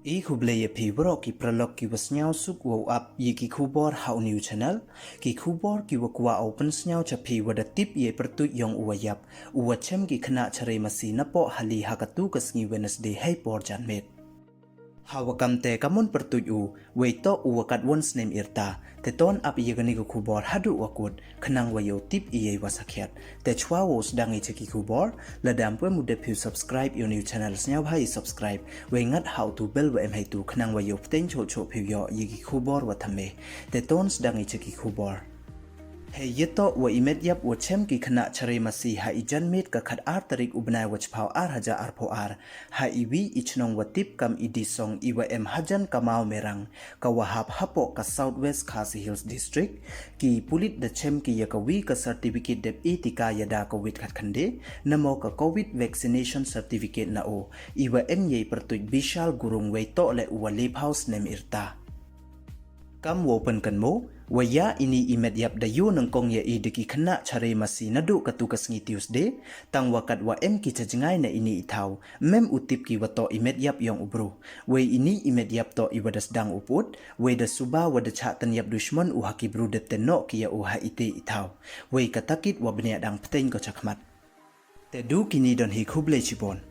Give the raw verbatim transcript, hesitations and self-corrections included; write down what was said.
I khublei ya phi waroh ki paralok ki wa sniawsuk wow ap ya ki khubor ha u new channel. Ki khubor ki wa kwah u pynsniaw cha phi wa da tip ya i pyrtuit yong u wa yap, u wa chem ki khynnah chare masi napoh hali ha katu ka sngi Wednesday hei por janmiet. Ha wa kam te ka mon pyrtuit u, wei toh u wa katwon snem yrta. Te ton ap ya kani ka khubor haduh wa kut, khnang wa yow tip ya i wa sakhiat. Te chwa wow sdang i cha ki khubor, lada ym pu em u dep phi u subscribe ya u new channel, sniawbha i subscribe, wei ngat ha u tu bell wa em heitu, khnang wa yow pteng choh choh phi u yoh ya ki khubor wa thymme. Te ton sdang i cha ki khubor. Hei yatoh wa i met yap wa chem ki khynnah chare masi ha i janmiet ka khat ar tarik u bnai wa chiphaw ar hajar arphaw ar, ha i wi i chnong wa tip kam i Disong i wa em hajan ka Mawmerang, ka wa hap hapoh ka South West Khasi Hills District, ki pulit da chem ki ya ka wi ka certificate dep i tika ya da ka wit khat khynde, namo ka covid vaccination certificate na o, i wa em ya i pyrtuit Bishal Gurung wei toh le u wa lephaw snem yrta. Kam wow pynkynmaw, wa ya ini i met yap da yoh nyngkong ya i da ki khynnah chare masi naduh katu ka sngi Tuesday, tang wa kat wa em ki cha jngai na ini i thaw, ym em u tip ki wa toh i met yap yong u bru. Wei ini i met yap toh i wa da sdang u put, wei da suba wa da chah tynyap dushmon u ha ki bru dep te noh ki ya u ha ite i thaw. Wei ka takit wa bniah dang pteng ko chakhmat. Te du kini don hi, khublei chibon.